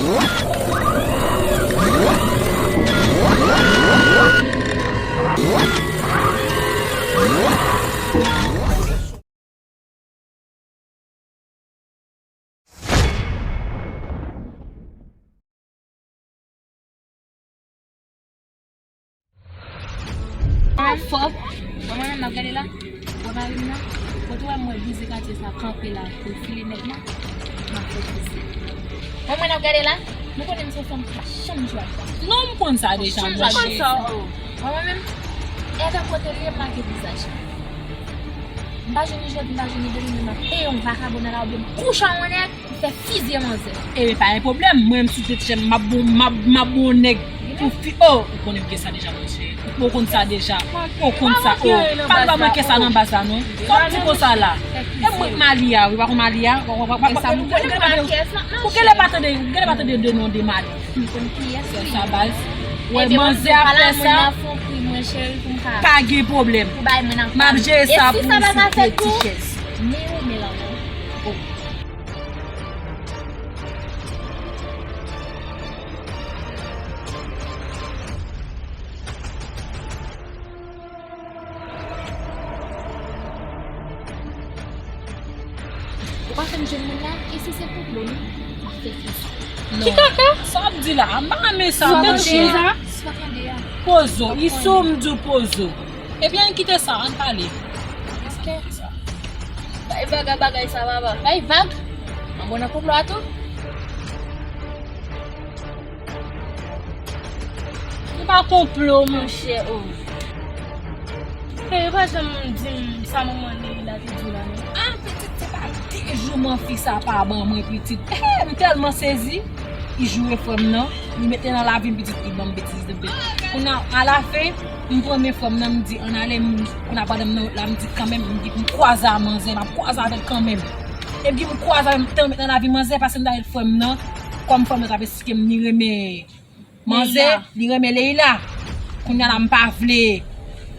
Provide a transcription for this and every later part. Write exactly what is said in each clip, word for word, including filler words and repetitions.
An fò. Mwen menm n ap gade la. Wè mari m nan. Kote w wè mwen vize katye sa kanpe la pou file nèg lan. M ap fè fizi. Mwen mwen n ap gade la. Nou konnen m se fanm ki pa janm jwe ak zam. Non, m konn sa deja, monchè. Mwen menm. Etan kote l ye, m make vizaj. M pa jwenn li jodi, m pa jwenn li demen, men m ap peye yon vakabon nan lari oubyen m kouche ak yon nèg, m fè fizye manzè. Ebyen, pa gen pwoblèm. Mwen menm, si w te tchè m, m ap bon, m ap, m ap bon nèg pou fi. Oh, ou konnen m gen sa deja, monchè. Ou konn sa deja. Ou konn sa. Oh, pa l pa manke sa nan baz la, non. Sa w di konsa la? E mwen k Malia, wi, pa konn Malia? Ou genlè pa tande, ou genlè pa tande de non de Malia. M konn kiyès li. Sa baz. Wè, manzè ap fè sa. Pa gen pwoblèm. M ap jere sa pou ou sou ti chèz. Ou pa fè m jwenn moun la, e si se konplo, non? M ap fè fè sa. Ki kaka? Sa w ap di la? M pa renmen sa, non, cheri. Sa w ap di la? Pozo, Iso, m di w pozo. Ebyen, ann kite sa, ann pale. Ann kite sa. Bay vag a bagay sa, papa. Bay vag? An bon nan konplo a tou? Se pa konplo, monchè, oh. Hey, yo pa janm di m sa manman Leila te di w la, non. Ah, pitit, se pa de jou man fi sa pa ban mwen pitit. Eh, m tèlman sezi. Li joure frè m nan, li mete nan lavi m pitit, li ban m betiz de bèt. Kounye a, alafen, m pran men frè m nan, m di, ann ale, m, kounye a, pandan m nan wout la, m di, kanmenm, m di, m kwaze a manzè, m ap kwaze avè l kanmenm. Epi m kwaze avè m, tan m met nan lavi manzè, paske m ta ret frè m nan, kòm frè m nan t ap esplike m, li renmen manzè, li renmen Leila. Kounye a la, m pa vle.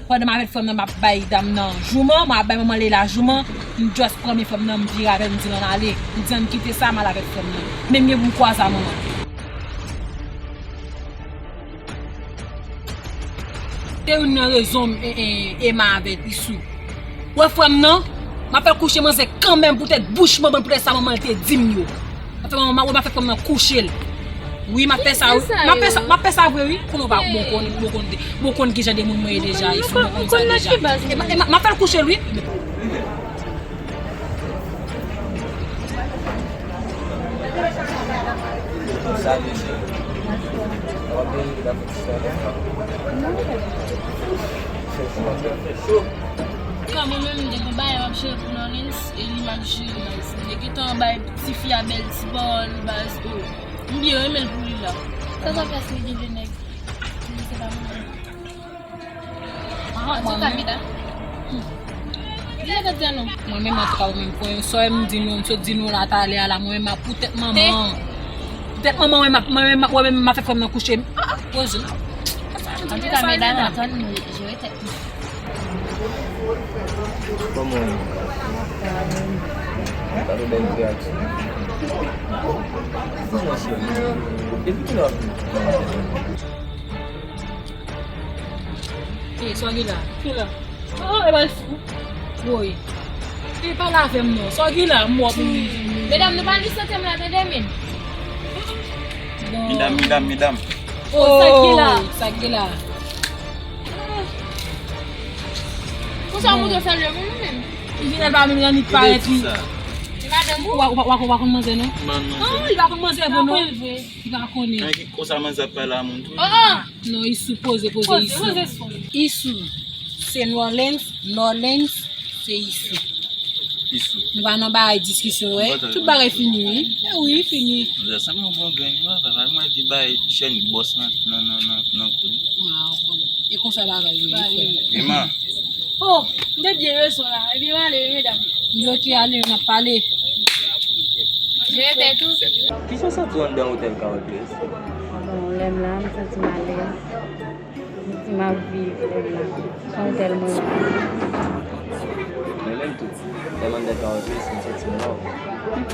Pandan m avèk frè m nan, m ap bay dam nan jouman, m ap bay manman Leila jouman, m just pran men frè m nan, m vire avè l, m di l ann ale. M di ann kite sa, m al avèk frè m nan. Men m gen pou m kwaze a manman. Se youn nan rezon m, e, e, Ema avèk Isou. Wè frè m nan, m ap fè l kouche manzè kanmenm poutèt bouch manman l, poutèt sa manman l te di m yo. M ap fè manman, m ap fè frè m nan kouche l. Wi, m ap fè sa, wi. M ap fè sa, m ap fè sa vre, wi. Konnen w pa bon konn, bon konn, bon konn ki jan de moun mwen ye deja, Isou, bon konn sa deja. E m, e m, m ap fè l kouche l, wi. Sa mesye. W ap vin, w ap fè ti sa la. Kòm mwen menm, m te gon bagay m ap jere pou Lawrence, e li m ap jere, baz. M te gentan bay tifi a bèl ti pawòl, baz, o. M byen renmen l pou li la. Sa sa fè si li gen de nèg? Li se pa mwen. Antouka, medam. Di sa k ap di a non. Mwen menm, antouka, ou menm, pou yon sòy m di nou, m sot di nou la talè a la, mwen menm, poutèt manman an. Poutèt manman, mwen menm, mwen menm, mwen menm, m ap fè frè m nan kouche m. Ah, ah, poze non. Antouka, medam, antann nou jere tèt nou. Kòman w ye? Gade bèl vre aksyon. Kòman cheri? Depi kilè w ap vin? E, sa w gen la? Ki la? Oh, e ba l fou. Woy. E pale avè m non. Sa w gen la? M wè pou m. Medam, nou pa ni sante m la, tande, men. Bon. Medam, medam, medam. Oh, sa k gen la? Sa k gen la? Konsa w montre w salye pou nou menm. Li vin al pa menm nan nit parèt li. Se madanm ou? Ou pa, ou pa, ou pa, ou pa konn manzè non? An, li pa konn manzè vre non. Li pa konnen. Nan ki konsa manzè ap pale a moun tou? Oh, oh! Non, Isou, poze, poze, Isou. Poze, poze. Isou, se Norlens, Norlens, se Isou. Isou. Nou pa nan bagay diskisyon, wè. Tout bagay fini, wi. E wi, fini. Manzè sanble yon bon grenn, wi, papa. Mwen di bay chèn bòs nan, nan, nan, nan, nan kou li. Ah, ou konnen. E konsa bagay yo ye, frè. Ema. Oh, m te byen rezon la. Ebyen, m ale, wi, medam. Bloke ale, n ap pale. Jere tèt ou. Kijan w santi w anndan otèl Karol Place? Bon, lè m la, m santi m alèz. M santi m ap viv lè m la. Se yon otèl mwen renmen. Mwen menm tou, lè m anndan Karol Place, m santi m waw.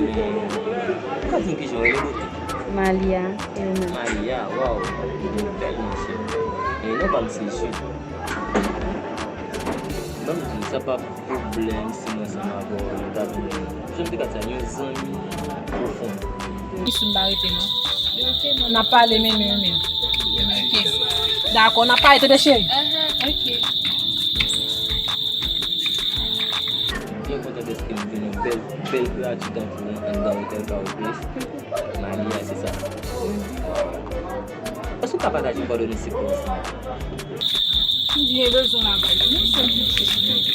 Men, ou ka di m kijan w rele, bote? Malia, e ou menm? Malia, waw, ou gen bèl non, cheri. E non pa m se Jude. Ban m di w, sa pa pwoblèm si mwen ansanm avè w, nou ta vin, jan m te ka di sa, yon zanmi pwofon. Sou m pa rete non. N ap pale menm, menm, menm. Ok. Dakò, n ap pale tande cheri. Ok. M byen kontan dèske m jwenn yon bèl, bèl kreyati tankou w anndan otèl Power Place. Malia, se sa. Èske w ka pataje kòdone sipò ansanm? M byen bezwen la, baz. Mwen se piti.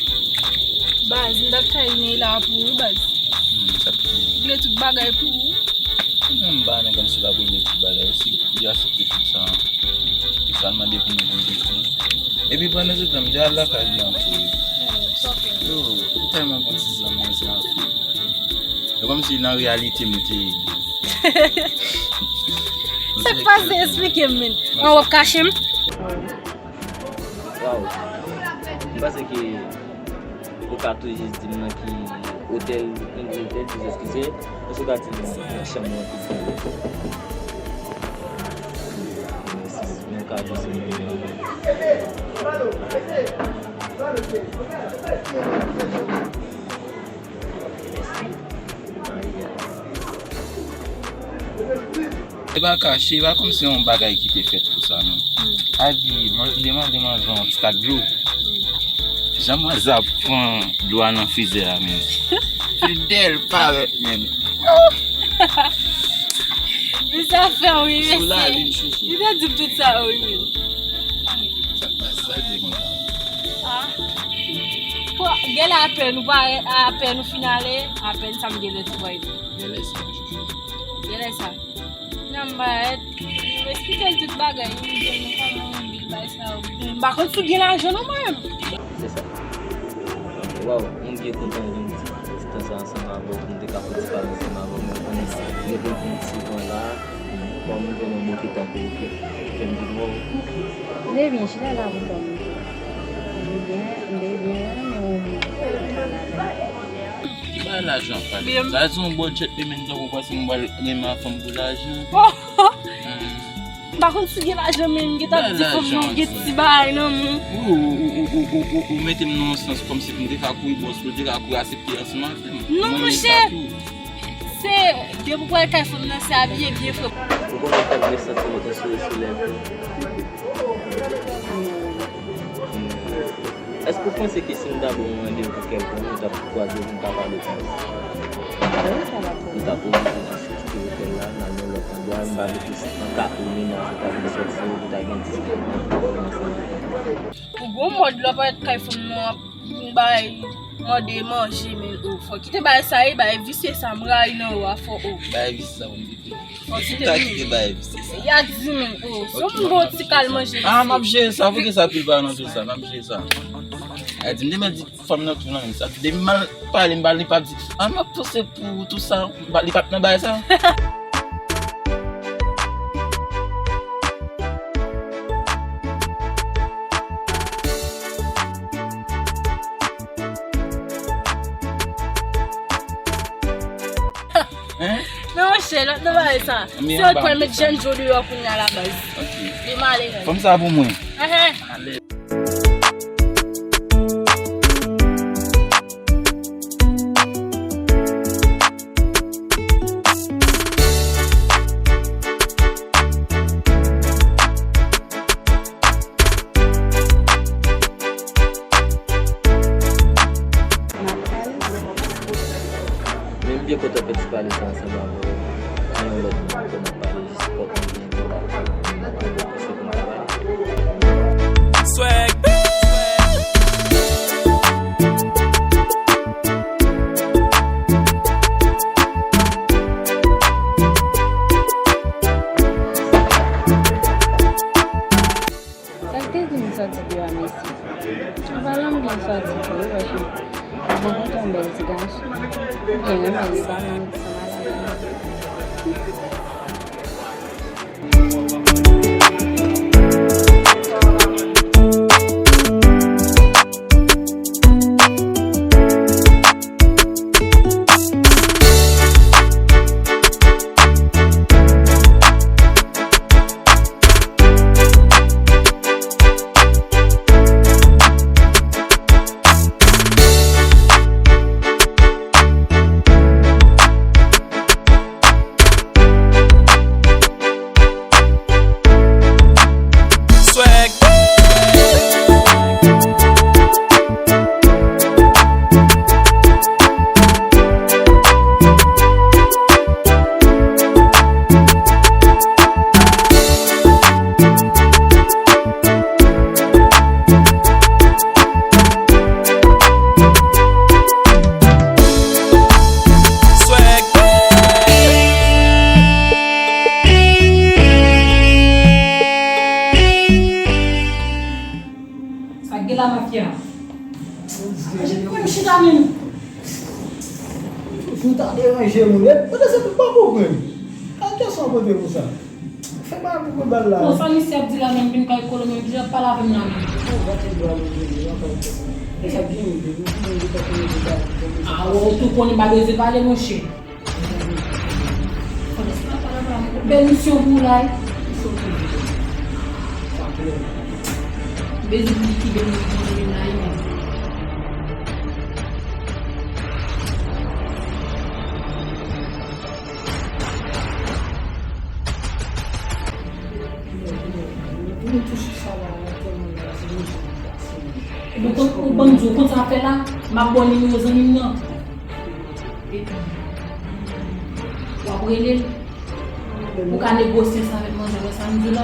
Baz, m dat kay Ney la pou ou, baz. Hmm, sa ki regle tout bagay pou ou. M pa nan kòmsi l ap regle tout bagay. Si li aksepte tout sa, tout sa l mande pou mwen, pou m te fè. Epi pandan se tan, m te al lakay li ankò. Yo, m tèlman konn ti zanmi sa. Se kòmsi nan reyalite m te ye. Sa k pase? Esplike m, men. An w ap kache m? Waw. M panse ke ou ka tou jis di m nan ki otèl, otèl, eskize, èske w ka di m nan chanm ou an ki gen. Mèsi, mwen ka jis. E pa kache, e pa kòmsi yon bagay ki te fèt pou sa, non. Hmm. A di, mwen, demen, demen, jan yon ti kat dlo. Hmm. Jan mwen sa pran dlo a nan frizè a, men. Fidèl parèt, men. Men sa fè, wi, mesye. Sou lalin, chouchou. Li te di m tout sa, wi, men. Sa, sa, sa, di konsa. Ah. Bon, genlè apèn ou parèt, apèn ou fin ale, apèn sa m genlè tou wè. Genlè sa, chouchou. Genlè sa. Nan m parèt, m esplike l tout bagay, li di m kòman m vin bay sa yo. M pa konn si w gen lajan non mwen menm. Se sa. Waw, mwen byen kontan jwenn ti, ti tan sa ansanm avè w, pou m te ka fè ti pale ansanm avè w, men konnen gen pwoblèm ti tan la, kòm mwen jwenn yon bouke tankou w, fè m di w. Baby, chita la pou kò m. M byen, m byen, men ou menm. Ki bagay lajan, pale? Sa se yon bòl tchèt li menm, tankou w panse m pral renmen fanm pou lajan. M pa konn si gen lajan, men m gentan di fanm nan gen ti bagay nan men. Ou, ou, ou mete m nan yon sans kòmsi pou m te ka kouri bòs, pou l te ka kouri aksepte ansanm avè m. Non, monchè. Se depi w pral kay fanm nan, se abiye byen, frè. Ou konnen fòk gen santiman sou, sou lèv. Èske w panse ke si m ta ba w yon randevou kèlkonk, nou t ap kwaze pou n ta pale plis? Wi, sa va pwoblèm. Nou t ap oblije jis kite otèl la, n al nan lòt andwa, m pa vle ke si nan ka ou menaj ou ta vin sòti, ou ta gen diskite nan pwoblèm ansanm. Ou gon mòd lè w parèt kay fanm nan, ap bay, mande manje, men, o, fò kite bay sa, e bay visye sa, m rayi nan ou a, fò, o. Bay visye sa, bon, Ou ta kite bay, se sa. Y a di men, o, si yon moun gon ti kal manje. Ah, m ap jere sa, poukisa pil pa nan tout sa, m ap jere sa. A di, m te mèt di fanm nan tou nan menm sa. Depi m mal pale, m pale, li p ap di, ah, m ap pouse pou tou sa, li p ap nan bay sa. Hein? Men monchè, lòt nan bagay sa. Se yo k pral met jèn jo deyò kounye a la baz. Ok. Li male menm. Fanm sa pou mwen. Ehe. Ale. Men m byen kontan fè ti pale sa ansanm avè w. Nan yon lòt moman, n ap pale jis kòk mwen gen pou la. Se pou m travay. Swag. Sa k te di m sòti deyò a, mesye? Anpalan, m byen sòti tou wi, paske m kontan yon bèl ti gason. M byen renmen l, li pa nan, li pa nan. Mwen chita menm. Ou ta deranje moun. E, pote se tout pa konprann. Kal kesyon pote konsa. Fè bagay pou mwen bal la. Bon, sa misye ap di la menm, vin kay Kolo menm, ki jan ap pale avè m la menm. Ou va te dwa mwen vini, ou pa konprann. E sa gen, ou gen, ou gen, ou gen, ou gen, ou gen. Ah, ou tou konnen pa bezwen pale, monchè. Bèl misyon pou w la, wi. Bezwen likide moun ki nan men la, wi, menm. Ebyen, kont ou banm di w, kont sa fè la, m ap ba w nimewo zanmi m nan. Epi, w ap rele l. Ou ka negosye sa avèk manzè, wè sa m di w la?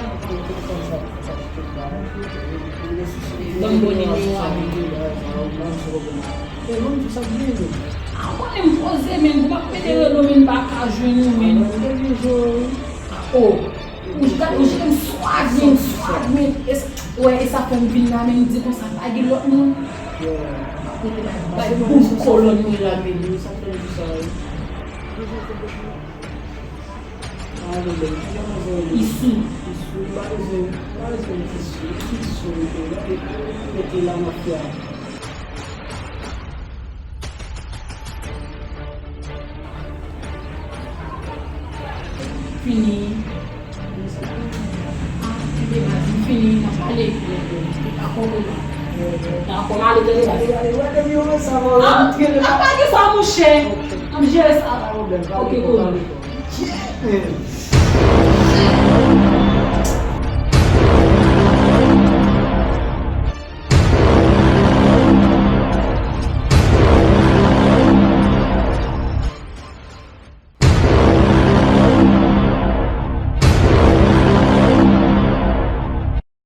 Ban m ba w nimewo a, men. Ah, ou konnen m poze, men, m ap pede rele w, men, m pa ka jwenn ou, men. Oh. Ou gade, ou jere m swad, men, swad, men. E sa, wè, e sa fè m vin la, men, m di konsa, pa gen lòt moun. Kote bay, bay boum kolòn mwen la, men. Isou. Fini. Ah, tande baz, m fini, n ap pale. Dakò, bebe. Dakò, m ale, tande baz. Ah, n ap pale sa, monchè. N ap jere sa. Ok, cool.